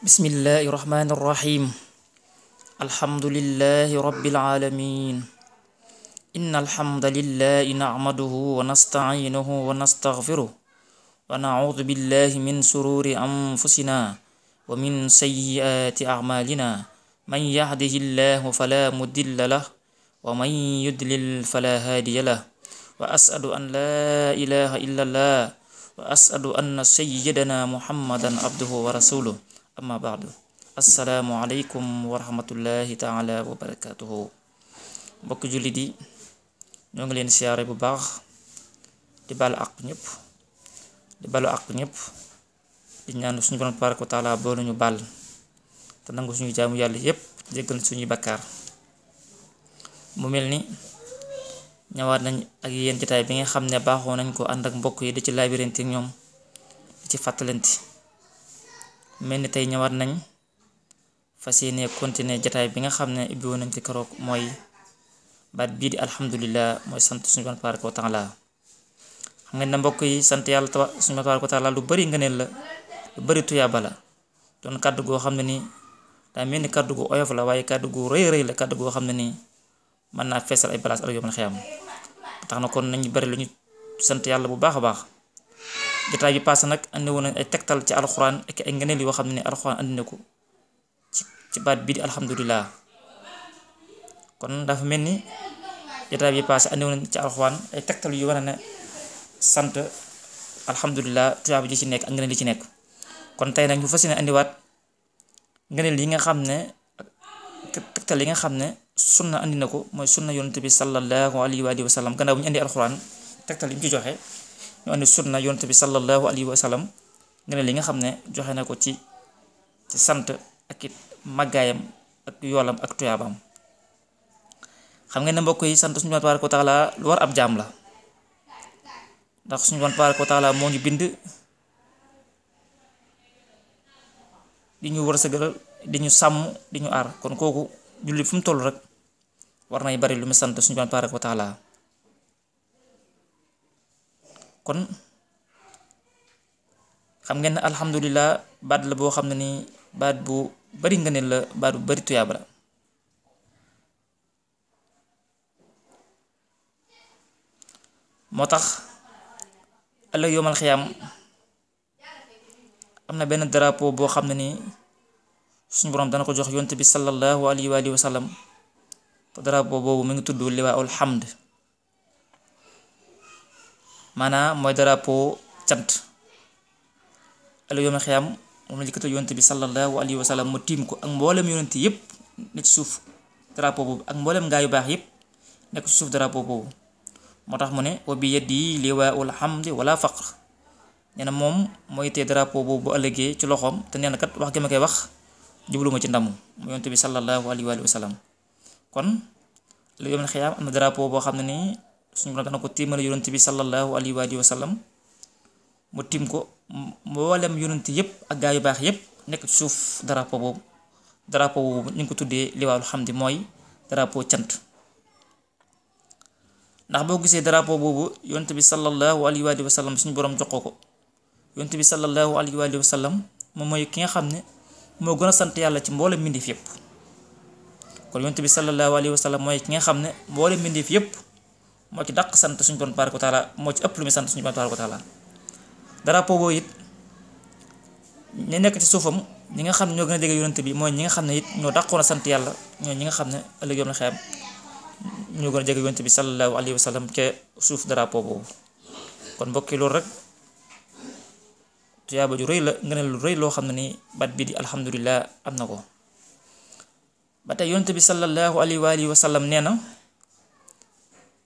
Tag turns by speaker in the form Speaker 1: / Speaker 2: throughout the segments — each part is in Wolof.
Speaker 1: bismillahi rahmani rahim alhamdulillahi rabbil alamin inna alhamdulillahi na'maduhu wa nasta'inuhu wa nastaghfiruh wa na'udhu billahi min sururi anfusina wa min sayyiati a'malina man yahdihillahu fala mudilla lahu wa man yudlil fala hadiya lahu wa as'adu an la ilaha illallah wa as'adu anna sayyidana muhammadan abduhu wa rasuluh amma ba'du. Assalaamu aleykum wa rahmatullahi taala wa barakatuhu. mbokk jullit yi ñoo ngi leen siyaare bu baax di balu ak ñëpp di ñaan suñu borom tabaaraka wa taala boolu ñu bal te nangu suñu jaamu yàlla yépp jéggal suñuy bakkaar. mu mel ni ñëwaat nañ ak yéen jotaay bi nga xam ne baaxoo nañ ko ànd ak mbokk yi di ci laabirante ñoom di ci fàttalante. mel ni tey ñëwaat nañ fas yéene continuer jotaay bi nga xam ne ubbi woon nañ ci keroog mooy baat bii di alhamdulillah mooy sant suñu borom tabaaraka wa taala. xam ngeen ne mbokk yi sant yàlla suñu borom tabaaraka wa taala lu bari ngëneel la, lu bari tuyaaba la, doon kàddu goo xam ne nii daa mel ni kàddu gu oyof la, waaye kàddu gu rëy la, kàddu goo xam ne nii mën naa feesal ay balaas ak yomal xiyam. tax na kon nañu bari lu ñu sant yàlla bu baax a baax. jotaay bi paase nag andi woon nañ ay tegtal ci alxuraan ak ay ngëneel yoo xam ne alxuraan andi na ko ci baat bii di alhamdulillah. kon dafa mel ni jotaay bi paase andi woon nañ ci alxuraan ay tegtal yu wane ne sant alhamdulillah tuyaaba ji ci nekk ak ngëneel li ci nekk. kon tey nag ñu fas yéene andiwaat ngëneel yi nga xam ne tegtal yi nga xam ne sunna andi na ko, mooy sunna yonent bi sallallahu alayhi wa sallam. gannaaw bu ñu andi alxuraan tegtal yi ñu ci joxe, ñu andi sunna yonent bi sallallahu alayhi wa sallam ngëneel li nga xam ne joxe na ko ci sant ak it màggaayam ak yoolam ak tuyaabaam. xam ngeen ne mbokk yi sant suñu Boroom tabaaraka wa taala lu war ab jaam la, ndax suñu Boroom tabaaraka wa taala moo ñu bind di ñu wërsëgal, di ñu sàmm, di ñu aar. kon kooku julli fu mu toll rek war nay bari lu mu sant suñu Boroom tabaaraka wa taala. kon xam ngeen ne alhamdulillah baat la boo xam ne nii baat bu bari ngëneel la, baat bu bari tuyaaba la. moo tax ëllëg yowmal xiyaam am na benn drapeau boo xam ne nii suñu borom dana ko jox yonent bi sallallahu alayhi wa sallam. te drapeau boobu mu ngi tudd liwaa'ul hamd, maanaam mooy drapeau cant. ëllëg yowmal xiyaam moom la jëkkati yonent bi sallallahu alayhi wa sallam mu tiim ko ak mboolem yonent yépp ne ci suuf drapeau boobu, ak mboolem gaa yu baax yépp nekk ci suuf drapeau boobu. moo tax mu ne wa bi yadi liwaa'ul hamdi wala faqr. nee na moom mooy tee drapeau boobu bu ëllëgee ci loxoom, te nee na kat wax gi ma koy wax jubluma ci ndamu mu yonent bi sallallahu alayhi wa sallam. kon ëllëg yawmal xiyaam am na drapeau boo xam ne nii suñu borom dana ko tiimale yonent bi sallallahu alayhi wa sallam, mu tiim ko mboolem yonent yépp ak gaa yu baax yépp nekk ci suuf drapeau boobu. drapeau boobu ñu ngi ko tuddee liwaa'ul hamdi, mooy drapeau cant. ndax boo gisee drapeau boobu yonent bi sallallahu alayhi wa sallam suñu borom jox ko yonent bi sallallahu alayhi wa sallam moom mooy ki nga xam ne moo gën a sant yàlla ci mboolem mbindeef yépp. kon yonent bi sallallahu alayhi wa sallam mooy ki nga xam ne mboolem mbindeef yépp moo ci dàq sant suñu borom tabaaraka wa taala, moo ci ëpp lu muy sant suñu borom tabaaraka wa taala. drapeau boobu it ñi nekk ci suufam, ñi nga xam ne ñoo gën a jege yonent bi, mooy ñi nga xam ne it ñoo dàqoon a sant yàlla, ñoo ñi nga xam ne ëllëg yawmal xiyaam ñoo gën a jege yonent bi sallallahu alayhi wa sallam ca suuf drapeau boobu. kon mbokki loolu rek tuyaaba ju rëy la, ngëneel lu rëy loo xam ne ni baat bi di alhamdulillah am na ko. ba tey yonent bi sallallahu alayhi wa sallam nee na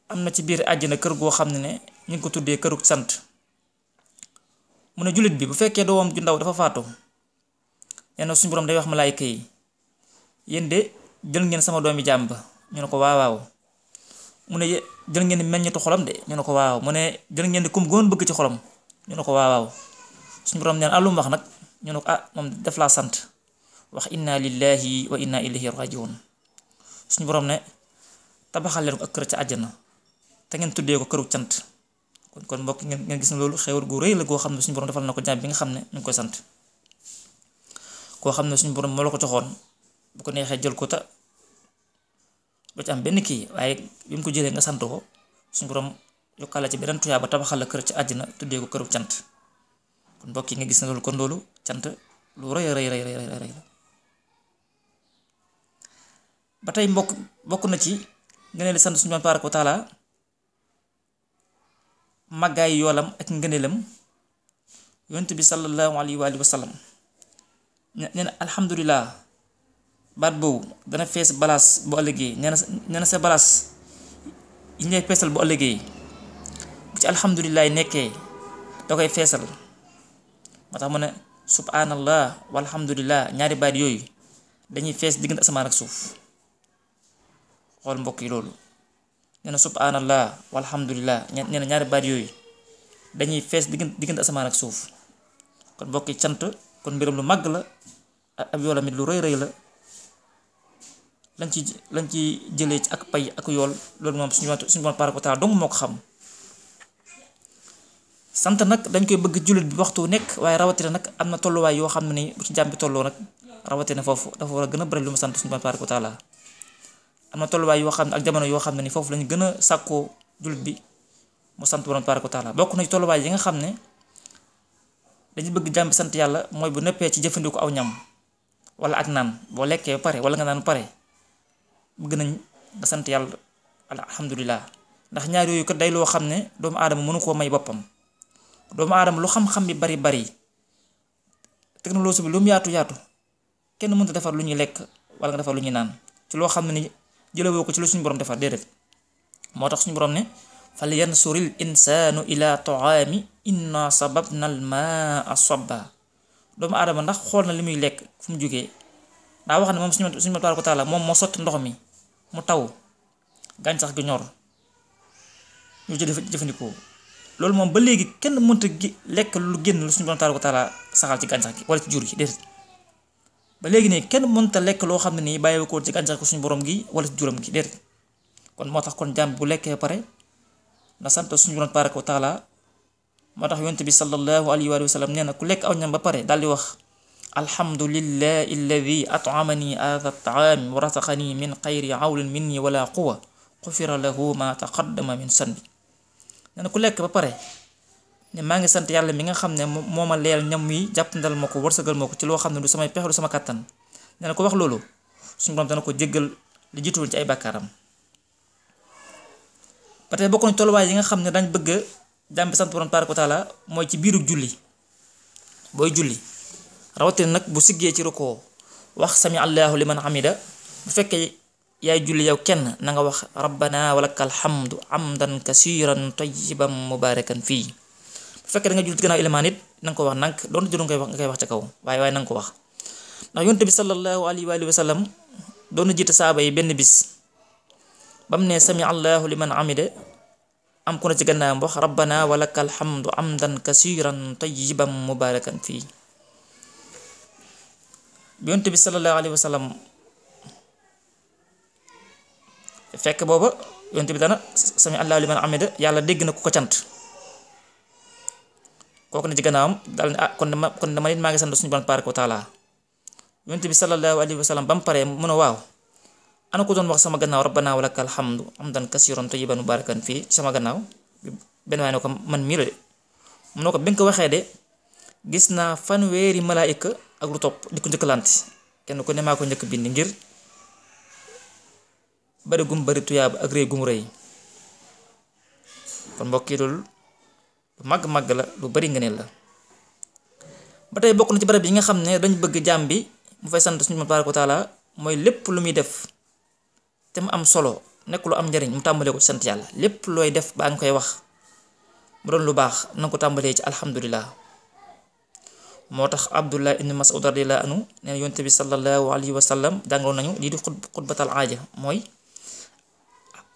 Speaker 1: am na ci biir àjjana kër goo xam ne ñu ngi ko tuddee kërug sant. mu ne jullit bi bu fekkee doomam ju ndaw dafa faatu, nee na suñu borom day wax malaayka yi, yéen de jël ngeen sama doomi jaam ba. ñu ne ko waaw. mu ne jël ngeen meññetu xolam de. ñu ne ko waaw. mu ne jël ngeen kum gën bëgg ci xolam. ñu ne ko waaw. suñu borom neen àllum wax nag. ñu ne ko moom def laa sant wax inna lillahi wa inna ilayhi rajiun. suñu borom ne tabaxal leen ko ak kër ca àjjana te ngeen tuddee ko këru cant. kon mbokk ngeen gis ne loolu xewal gu rëy la goo xam ne suñu borom defal na ko jaam bi nga xam ne ñu ngi koy sant. koo xam ne suñu borom moo la ko joxoon bu ko neexee jël ko ta doo ci am benn kii, waaye bi mu ko jëlee nga sant ko suñu borom yokkal la ci beneen tuyaa ba tabaxal la kër ci àddina tuddee ko këru cant. kon mbokk yi nga gis na loolu, kon loolu cant lu rëy rëy rëy rëy la. ba tey bokk na ci ngëneeli sant suñu borom tabaaraka wa taala màggaay yoolam ak ngëneelam. yonent bi sallallahu alayhi wa sallam nee na alhamdulilah baat boobu dana fees balaas bu ëllëgee. nee na sa balaas yi ngay feesal bu ëllëgee bu ci alhamdulilah nekkee da koy feesal. moo tax mu ne subhanallah walhamdulillah, ñaari baat yooyu dañuy fees diggante asamaan ak suuf. xool mbokk yi loolu, nee na subhanallah walhamdulillah, nee na ñaari baat yooyu dañuy fees diggante asamaan ak suuf. kon mbokk yi cant kon mbiram lu màgg la, ab yoolam it lu rëy rëy la. lañ ci jëlee ci ak pay ak yool loolu moom suñu borom tabaaraka wa taala dong moo ko xam. sant nag dañ koy bëgg jullit bi waxtu nekk, waaye rawatina nag am na tolluwaay yoo xam ne ni bu ci jàmm bi tolloo nag rawatina foofu dafa war a gën a bëri lu mu sant suñu borom tabaaraka wa taala. am na tolluwaay yoo xam ne ak jamono yoo xam ne ni foofu lañu gën a sàkkoo jullit bi mu sant borom tabaaraka wa taala. bokk na ci tolluwaay yi nga xam ne dañu bëgg jàmm bi sant yàlla mooy bu nëppee ci jëfandikoo aw ñam wala ak naan, boo lekkee ba pare wala nga naan ba pare bëgg nañ nga sant yàlla alhamdulilah. ndax ñaar yooyu kat day loo xam ne doomu aadama mënu koo may boppam. doomu aadama lu xam-xam bi bari bari, technologie bi lu mu yaatu yaatu, kenn mënta defar lu ñuy lekk wala nga defar lu ñuy naan ci loo xam ne ni jëlewoo ko ci lu suñu borom defar déedéet. moo tax suñu borom ne fal yansuril insaanu ila taami inna sababna al maa sabba. doomu aadama ndax xool na li muy lekk fu mu jógee. daa wax ne moom suñu tabaaraka wa taala moom moo sotti ndox mi mu taw gàncax gi ñor ñu ci jëfandikoo. loolu moom ba léegi kenn mënta lekk lu génn lu suñu borom tabaaraka wa taala saxal ci gàncax gi wala ci jur gi déedéet. ba léegi nii kenn mënta lekk loo xam ne nii bàyyi ko ci gàncax gi suñu borom gi wala ci juram gi déedéet. kon moo tax kon jàmm bu lekkee pare na sant suñu borom tabaaraka wa taala. moo tax yonent bi sallallahu alayhi wa sallam nee na ku lekk aw ñam ba pare daal di wax alhamdulillahi alladi at'amani hadha at-ta'am wa razaqani min xayri hawlin minni wala quwwa xufira lahu ma taqaddama min sanbi. nee na ku lekk ba pare ne maa ngi sant yàlla mi nga xam ne moo ma leel ñam wi jàppandal ma ko wërsëgal ma ko ci loo xam ne du samay pexe du sama kàttan. nee na ko wax loolu suñu borom dana ko jéggal li jiituwoon ci ay bàkkaaram. ba tey bokk na tolluwaay yi nga xam ne dañ bëgg jàmm bi sant borom tabaaraka wa taala mooy ci biiru julli. booy julli rawatina nag bu siggee ci rukkoo wax sami allahu liman hamida. bu fekkee yaay julli yow kenn na nga wax rabbana walakal hamdu hamdan kasiran tayyiban mubarakan fii. bu fekkee da nga julli ci gannaaw ilimaan it na nga ko wax nank doon jëru nga koy wax ca kaw waaye na nga ko wax. ndax yonent bi sallallahu alayhi wa sallam doon na jiite saaba yi benn bis ba mu ne sami allahu liman hamida am ku ne ci gannaawam wax rabbana walakal hamdu hamdan kasiran tayyiban mubarakan fii. yonent bi sallallahu alayhi wa sallam fekk booba yonent bi dana sami allahu liman hamida yàlla dégg na ku ko cant. kooku ne ci gannaawam daal ne kon dama nit maa ngi sant suñu borom tabaaraka wa taala. yonent bi sallallahu alayhi wa sallam ba mu paree mu ne waaw ana ko doon wax sama gannaaw rabbana walakal hamdu hamdan kasiran tayyiban mubarakan fii sama gannaaw. benn waay ne ko man mii la de. mu ne ko bi nga ko waxee de gis naa fanweeri malaayika ak lu topp di ko njëkkalante kenn ku ne maa ko njëkk bind ngir bari gum bari tuyaaba ak réy gum rëy. kon mbokk yi loolu lu màgg la lu bari ngëneel la. ba tey bokk na ci barab yi nga xam ne dañ bëgg jàmm bi mu fay sant suñu tabaaraka wa taala mooy lépp lu muy def te mu am solo nekk lu am njariñ mu tàmbalee ko ci sant yàlla. lépp looy def baa nga koy wax mu doon lu baax na nga ko tàmbalee ci alhamdulillah. moo tax Abdullah ibn Mas'ud radiyallahu anhu nee na yonent bi sallallahu alayhi wa sallam jàngaloon nañu lii di xutbatal aaja mooy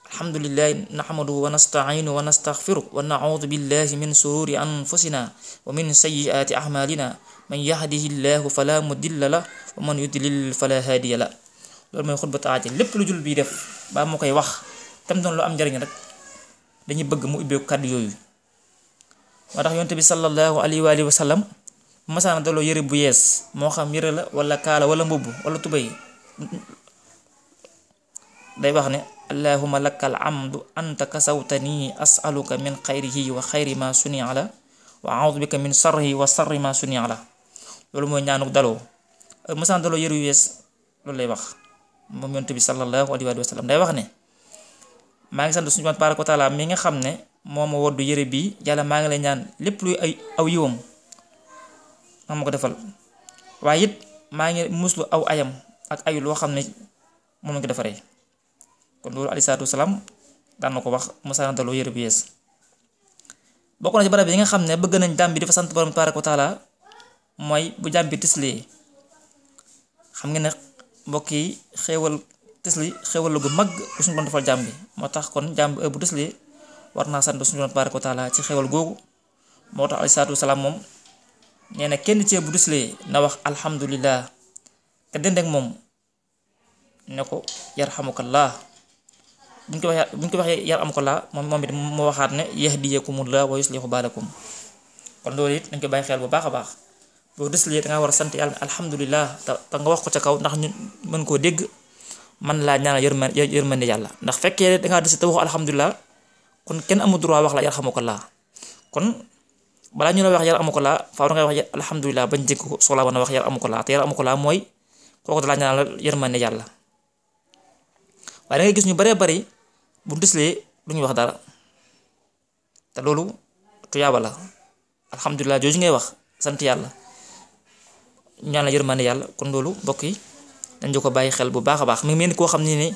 Speaker 1: alhamdulillahi nahmaduhu wa nasta'inu wa nastaghfiru wa na'udhu billahi min sururi anfusina wa min sayyiati a'malina man yahdihillahu fala mudilla la wa man yudlil fala hadiya la. loolu mooy xutbatal aaja. lépp lu jul bi def ba moo koy wax tam doon lu am njariñ rek dañuy bëgg mu ubbeeku kàddu yooyu. moo tax yonent bi sallallahu alayhi wa sallam masaana daloo yëre bu yees moo xam yëre la wala kaala wala mbubb wala tubéy day wax ne allahumma lakal amdu anta kasawtani as'aluka min xayrihi wa xayri ma sunia la wa a'udhu bika min sarrihi wa sarri ma sunia la loolu mooy ñaanuk daloo masaana daloo yëre yu yees loolu lay wax moom yonent bi sallallahu alayhi wa sallam day wax ne maa ngi sant suñu Boroom tabaaraka wa taala mi nga xam ne moo ma woddu yëre bii yàlla maa ngi lay ñaan lépp luy ay aw yiwam ma ko defal waaye it maa ngi muslu aw ayam ak ayu loo xam ne moom la ko defaree kon loolu alayhi salaatu wasalaam daan na ko wax masaana daloo yëre bu yees bokk na ci barab yi nga xam ne bëgg nañ jàmm bi dafa sant Boroom tabaaraka wa taala mooy bu jàmm bi tislee xam nga ne mbokk yi xéewal tisli xéewal la gu mag bu suñu Boroom defal jàmm bi moo tax kon jàmm bi bu tislee war naa sant suñu Boroom tabaaraka wa taala ci xéewal googu moo tax alayhi salaatu wasalaam moom nee na kenn ci bu tislee na wax alhamdulillah te dend ak moom ne ko yarhamukallah buñ ko waxee yarhamukallah moom it mu waxaat ne yahdiyakumullah wa yuslihu baalakum kon loolu it dañ ko bàyyi xel bu baax a baax boo tislee danga war a sant yàlla ne alhamdulillah te nga wax ko ca kaw ndax ñu mën koo dégg man laa ñaanal yërmande yàlla ndax fekkee dangaa dis te waxu alhamdulillah kon kenn amul droit wax la yarhamukallah kon balaa ñu la wax yarhamukallah faaw dangay wax alhamdulillah bañ dégg ko soxlaa mën a wax yarhamukallah te yarhamukallah mooy kooku dalaa ñaanal yërmande yàlla waaye da ngay gis ñu baree bari bu dislee du ñuy wax dara te loolu tuyaaba la alhamdulillah jooju ngay wax sant yàlla ñaanal yërmande yàlla kon loolu mbokk yi dañ ko bàyyi xel bu baax a baax mi ngi mel ni koo xam ne ni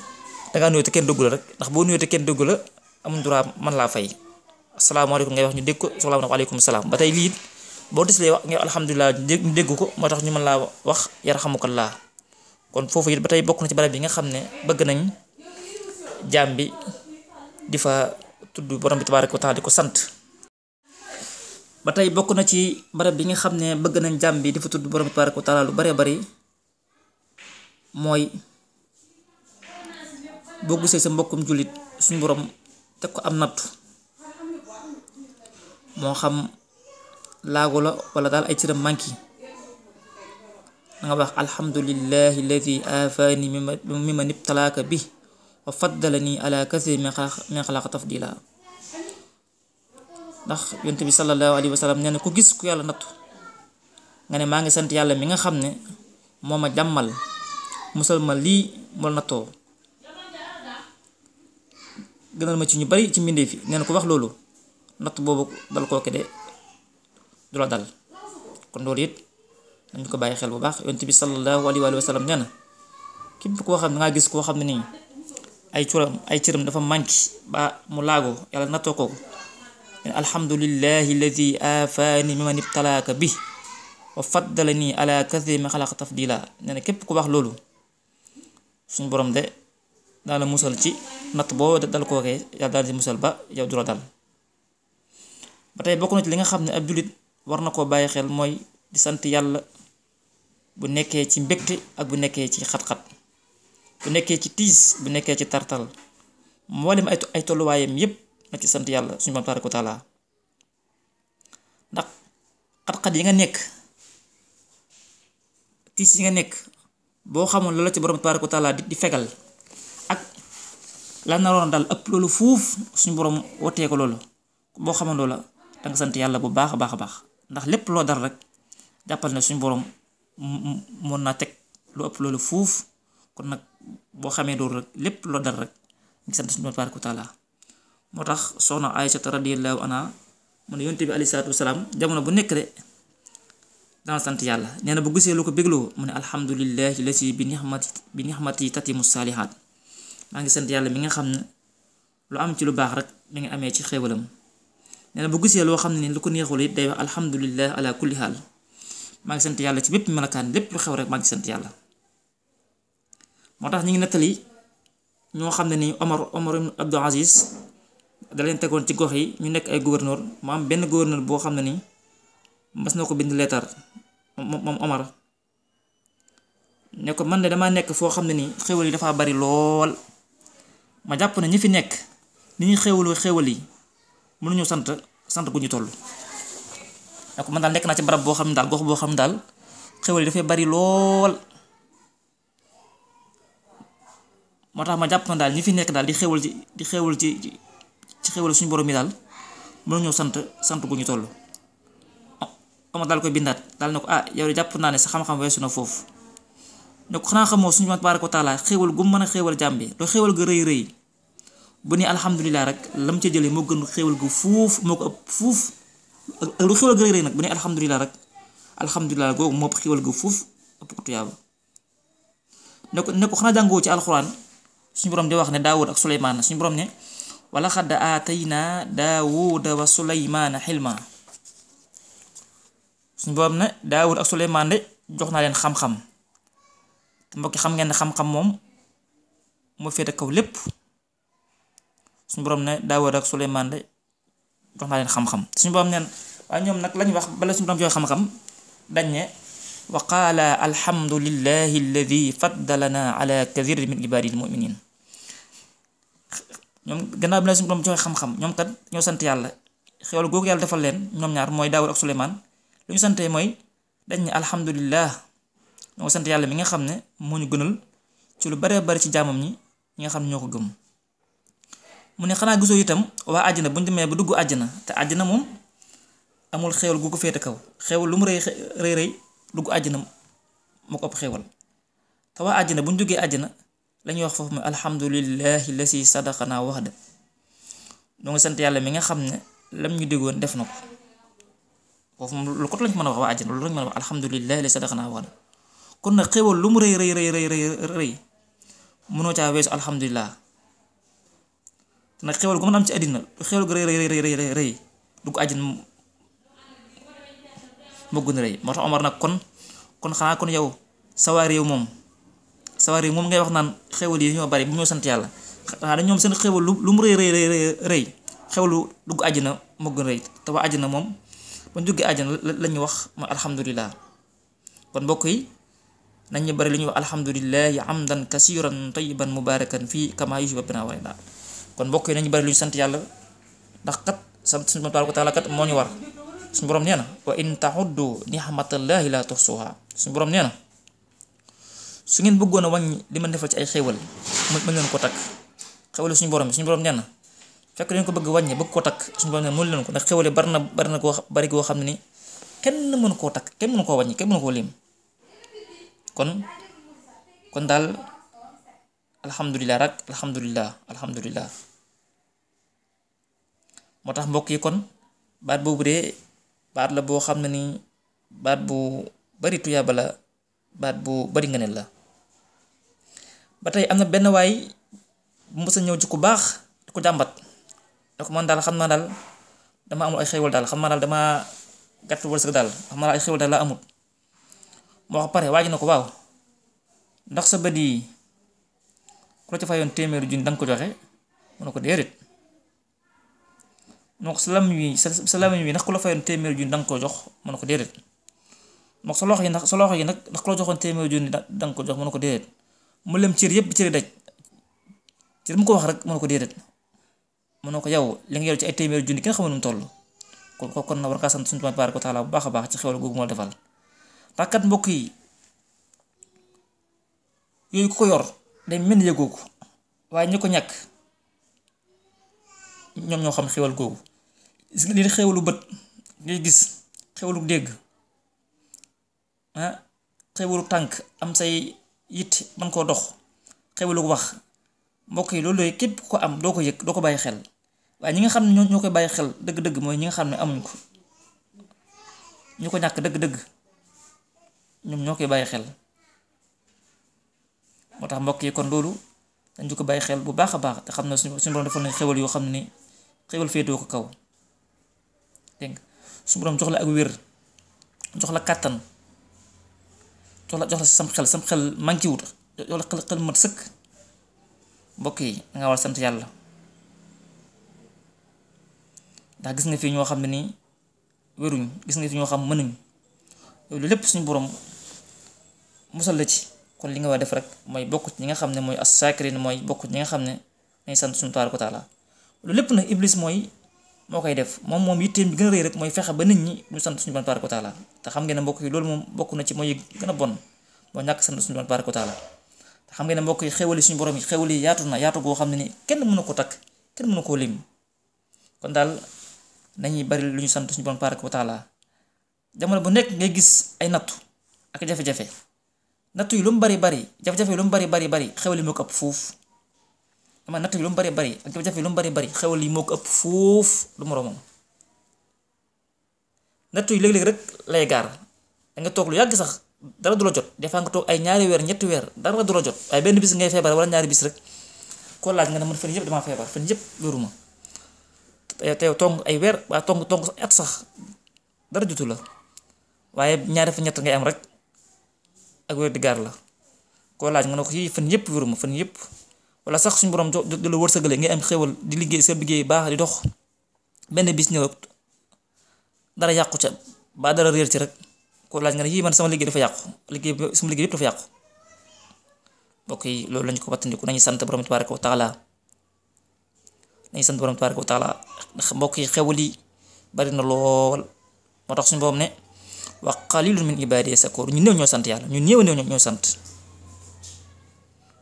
Speaker 1: dangaa nuyoo te kenn dugg la rek ndax boo nuyoo te kenn dugg la amul droit man laa fay asalaamaaleykum ngay wax ñu dégg ko soxla na waaleykum salaam ba tey lii boo dislee wax nga alhamdulilah ñu dégg ko moo tax ñu mën laa wax yarhamukallah kon foofu it ba tey bokk na ci barab bi nga xam ne bëgg nañ jaam bi di fa tudd borom bi tabaaraka wa taala di ko sant ba tey bokk na ci barab bi nga xam ne bëgg nañ jaam bi di fa tudd borom bi tabaaraka wa taala lu baree bari mooy boo gisee sa mbokkum jullit suñu borom teg ko am nattu moo xam laago la wala daal ay cëram manki da nga wax alhamdulillahi alladi afaani mimma nibtalaaka bi wa faddalani ala kasir min xalaqa tafdila ndax yonent bi sallallahu alayhi wa sallam nee na ku gis ku yàlla nattu nga ne maa ngi sant yàlla mi nga xam ne moo ma jàmmal musal ma lii moo nattoo gënal ma ci ñu bari ci mbindee fi nee na ku wax loolu natt boobu dal kooke de du la dal kon loolu it dañ ko bàyyi xel bu baax yonent bi sallallahu alayhi wa sallam nee na képp koo xam ne dangaa gis koo xam ne nii ay cëram dafa manki ba mu laago yàlla nattoo kooku alhamdulillahi alladi afaani mimman ibtalaaka bi wa faddalani ala kathiri min xalaqa tafdila nee na képp ku wax loolu suñu borom de daal la musal ci natt boo dal kookee yàlla daal di musal ba yow du la dal ba tey bokk na ci li nga xam ne ab jullit war na koo bàyyi xel mooy di sant yàlla bu nekkee ci mbégte ak bu nekkee ci xat-xat bu nekkee ci tiis bu nekkee ci tartal mboolem ay tolluwaayam yépp na ci sant yàlla suñu Boroom tabaaraka wa taala ndax xat-xat yi nga nekk tiis yi nga nekk boo xamoon loola ci Boroom tabaaraka wa taala di fegal ak la naroon dal ëpp loolu fuuf suñu Boroom wotee ko loolu boo xamoon loola danga sant yàlla bu baax a baax a baax ndax lépp loo dal rek jàppal ne suñu Boroom mën naa teg lu ëpp loolu fuuf kon nag boo xamee loolu rek lépp loo dal rek ngi sant suñu Boroom tabaaraka wa taala moo tax soxna Aysata radiyallahu anha mu ne yonent bi alayhi salaatu wasalaam jamono bu nekk de dana sant yàlla nee na bu gisee lu ko bégloo mu ne alhamdulillahi lasi bi nixmati tatimu saalihaat maa ngi sant yàlla mi nga xam ne lu am ci lu baax rek mi ngi amee ci xéewalam nee na bu gisee loo xam ne ni lu ko neexul it day wax alhamdulillah ala kulli haal maa ngi sant yàlla ci bépp melakaan lépp lu xew rek maa ngi sant yàlla moo tax ñu ngi nettali ñoo xam ne ni Omar ibn Abdul Aziz da leen tegoon ci gox yi ñu nekk ay gouverneur mu am benn gouverneur boo xam ne ni mas na ko bind leetar moom Omar ne ko man de dama nekk foo xam ne ni xéwal yi dafa bari lool ma jàpp ne ñi fi nekk ni ñuy xéwal yi mënuñu sant gu ñu toll ne ko man daal nekk naa ci barab boo xam ne daal gox boo xam ne daal xéwal yi dafay bari lool, moo tax ma jàpp na daal ñi fi nekk daal di xéwal ci xéwal suñu borom yi daal mënuñoo sant gu ñu toll. Omar daal koy bindaat daal ne ko yow de jàpp naa ne sa xam-xam weesu na foofu, ne ko xanaa xamoo suñu tabaaraka wa taala xéwal gu mën a xéwal jàmm bi doo xéwal ga rëy rëy bu ni alhamdulilah rek lam ca jëlee moo gën xéwal gu fuuf moo ko ëpp fuuf, ak lu xéwal ga rëy rëy nag bu ni alhamdulilah rek alhamdulilah googu moo ëpp xéwal gu fuuf ëpp ko tuyaaba. ne ko xanaa jàngoo ci alxuraan suñu borom di wax ne Daawud ak Suleymaan suñu borom ne wala xadd aataynaa Daawuda wa Suleymaana xilma, suñu borom ne Daawud ak Suleymaan de jox naa leen xam-xam te mbokki xam ngeen ne xam-xam moom moo féete kaw lépp. suñu borom ne Daawud ak Suleymaan de jox naa leen xam-xam, suñu borom neen waaye ñoom nag lañu wax bala suñu borom joxe xam-xam dañ ne wa qaala alhamdulillahi alladi faddalana ala kathirin min ibadihi almuminin. ñoom gannaaw bi la suñu borom joxe xam-xam ñoom kat ñoo sant yàlla xéwal googu yàlla defal leen ñoom ñaar mooy Daawud ak Suleymaan. lu ñu santee mooy dañ ne alhamdulillah ñoo sant yàlla mi nga xam ne moo ñu gënal ci lu baree bari ci jaamam ñi nga xam ne ñoo ko gëm. mu ne xanaa gisoo itam waa àjjana bu ñu demee ba dugg àjjana te àjjana moom amul xéwal gu ko féete kaw, xéwal lu mu rëy rëy dugg àjjana moo ko ëpp xéwal. te waa àjjana bu ñu duggee àjjana la ñuy wax foofu mooy alhamdulillahi lasi sadaqana waxda, ñoo ngi sant yàlla mi nga xam ne lam ñu déggoon def na ko. foofu moom lu ko lañ mën a wax waa àjjana loolu lañ mën a wax alhamdulillahi lasi sadaqana waxda. kon nag xéwal lu mu rëy rëy mënoo caa weesu alhamdulillah. nag xéwal gu mën a am ci àddina xéwal gu rëy dugg àjjana moo gën a rëy. moo tax Omar nag kon xanaa kon yow sa réew moom ngay wax naan xéwal yi ñoo bari bu ñoo sant yàlla, xanaa dañ ñoom seen xéwal lu mu rëy xéwalu dugg àjjana moo gën a rëy. te waa àjjana moom ba ñu duggee àjjana la ñuy wax mooy alhamdulillah. kon mbokk yi nañ ñu bari lu ñuy wax alhamdulillahi amdan kasiran tayyiban mubarakan fii kama yuhibbu rabbuna wa yarda. kon mbokk yi nañu bari lu ñu sant yàlla ndax kat sant suñu tabaaraka wa taala kat moo ñu war. suñu borom nee na wa in ta'uddu ni'matallahi la tuhsuha, suñu borom nee na su ngeen bëggoon a wàññi li ma defal ci ay xéewal mën leen ko takk. xéewal suñu borom nee na fekk leen ko bëgg wàññi bëgg ko takk suñu borom nee na mënu leen ko, ndax xéewal bari na koo xam ne ni kenn mënu koo takk, kenn mënu koo wàññi, kenn mënu koo lim. kon daal alhamdulilah rek alhamdulilah. moo tax mbokk yi kon baat boobu de baat la boo xam ne ni baat bu bari tuyaaba la, baat bu bari ngëneel la. ba tey am na benn waay bu mës a ñëw ci ku baax di ko jàmbat da ko man daal xam naa daal dama amul ay xéewal daal, xam naa daal dama gàtt wërsëg daal, xam naa daal ay xéewal daal laa amul. moo wax pare waaj na ko waaw ndax sa bët yi ku la ci fayoon téeméeri junni danga ko joxe, mu ne ko déedéet. moo ko sa lamiñ wi ndax ku la fayoon téeméeri junni danga ko jox, mu ne ko déedéet. moo ko sa loxo yi ndax ku la joxoon téeméeri junni danga ko jox, mu ne ko déedéet. mu lem cër yëpp cëri daj cër mu ko wax rek mu ne ko déedéet. mu ne ko yow li nga yor ci ay téeméeri junni kenn xamul nu mu toll. kon na war kaa sant suñu tabaaraka wa taala bu baax a baax ci xéwal googu moo defal. ndax kat mbokk yi yooyu ku ko yor day mel ni yëgoo ko, waaye ñi ko ñàkk ñoom ñoo xam xéwal googu. li xéwalu bët ngay gis, xéwalu dégg, xéwalu tànk am say it mën koo dox, xéwalu wax, mbokk yi loolu yooyu képp ko am doo ko yëg, doo ko bàyyi xel. waaye ñi nga xam ne ñoo koy bàyyi xel dëgg-dëgg mooy ñi nga xam ne amuñ ko, ñu ko ñàkk dëgg-dëgg ñoom ñoo koy bàyyi xel. moo tax mbokk yi kon loolu dañ ko bàyyi xel bu baax a baax te xam ne suñu borom defal nañ xéwal yoo xam ne ni xéwal féetoo ko kaw. dégg nga suñu borom jox la ak wér, jox la kàttan, jox la sam xel manqué wut, jox la xel mat sëkk. mbokk yi da nga war a sant yàlla ndax gis nga fi ñoo xam ne nii wéruñ, gis nga fi ñoo xam mënuñ, loolu lépp suñu borom musal la ci. kon li nga war def rek mooy bokk ci ñi nga xam ne mooy as-saakirin, mooy bokk ci ñi nga xam ne dañuy sant suñu tabaaraka wa taala. loolu lépp nag iblis mooy moo koy def moom yitteem bi gën a rëy rek mooy fexe ba nit ñi ñu sant suñu Boroom tabaaraka wa taala te xam ngeen ne mbokk yi loolu moom bokk na ci mooy gën a bon moo ñàkk sant suñu Boroom tabaaraka wa taala te xam ngeen ne mbokk yi xéwali suñu borom yi xéwali yaatu na yaatu goo xam ne ni kenn mënu ko takk kenn mënu koo lim kon daal nañuy bari lu ñu sant suñu Boroom tabaaraka wa taala jamono bu nekk ngay gis ay nattu ak jafe-jafe nattu yi lu mu bari bari jafe-jafe yi lu mu bari bari xéwali moo ko ëpp fuuf ama nattu yi lu mu bari bari ak jafe-jafe yi lu mu bari xéwali moo ko ëpp fuuf lu moroomam nattu yi léeg-léeg rek lay gaar da nga toog lu yàgg sax dara du la jot des fois nga toog ay ñaari weer ñetti weer dara du la jot waaye benn bis ngay feebar wala ñaari bis rek koo laaj nga ne man fan yëpp damaa feebar fan yëpp wéruma te tong ay weer waa tong at sax dara jotu la waaye ñaari fa ñett ngay am rek ak wér di gaar la koo laaj nga ne ko yii fan yëpp wéruma fan yëpp wala sax suñu borom du la wërsëgale ngay am xéwal di liggéey sa liggéey baax di dox benn bis ñëw dara yàqu ca ba dara réer ci rek koo laaj nga ne yii man sama liggéey dafa yàqu sama liggéey yëpp dafa yàqu mbokk yi loolu lañu ko wattandiku nañu sant borom tabaaraka wa taala nañu sant borom tabaaraka wa taala ndax mbokk yi xewal yi bari na lool moo tax suñu borom ne wa qalilun min ibadiya shakur ñu néew ñoo sant yàlla ñu néew ñoo sant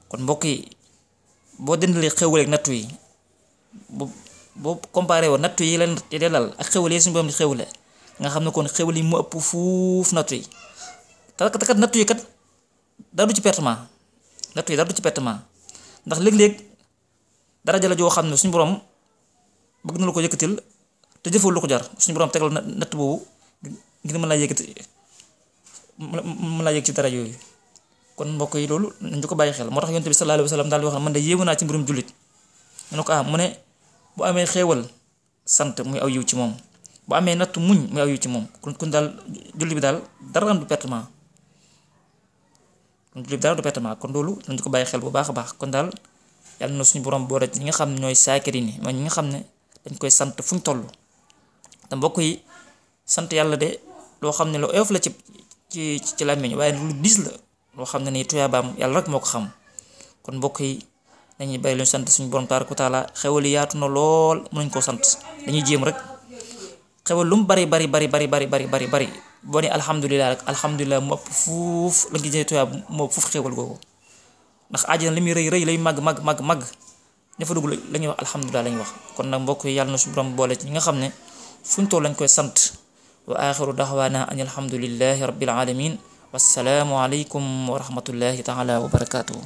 Speaker 1: kon mbokk yi boo dendalee xewal ak nattu yi boo comparé woon nattu yi leen lal ak xewal yi suñu borom di xewale nga xam ne kon xewal yi mu ëpp fuuf nattu yi te kat nattu yi kat dara du ci pertement nattu yi dara du ci pertement ndax léeg-léeg daraja la joo xam ne suñu borom bëgg na la ko yëkkatil te jëfoo lu ko jar suñu borom tegal natt boobu ngir mën laa yëkkati mën laa yëg ci dara yooyu kon mbokk yi loolu nañu ko bàyyi xel moo tax yonent bi sallallahu alayhi wa sallam daal di wax ne man de yéemu naa ci mbirum jullit ñu ne ko mu ne bu amee xéewal sant muy aw yiw ci moom bu amee nattu muñ muy aw yiw ci moom kon daal julli bi daal dara du pertement kon loolu nañu ko bàyyi xel bu baax a baax kon daal yàlla na suñu borom boole ñi nga xam ne ñooy saakiri ni mooy ñi nga xam ne dañ koy sant fu ñu toll te mbokk yi sant yàlla de loo xam ne lu oyof la ci làmmiñ waaye lu diis la loo xam ne nii tuyaabaam yàlla rek moo ko xam kon mbokk yi dañuy bàyyi lu ñu sant suñu borom tabaaraka wa taala xewal yi yaatu na lool mënuñ koo sant dañuy jéem rek xewal lu mu bari boo ne alhamdulilah rek alhamdulilah mu ëpp fuuf la ngi jëlee tuyaab moo ëpp fuuf xewal googu ndax àjjana li muy rëy lay màgg ña fa dugg la ñuy wax alhamdulilah la ñuy wax kon nag mbokk yi yàlla na suñu borom boole ci ñi nga xam ne fuñ toll lañ koy sant wa axiru daxwaana an alhamdulillahi rabbil alamin wassalaamu aleykum wa rahmatullahi taala wa barakatuhu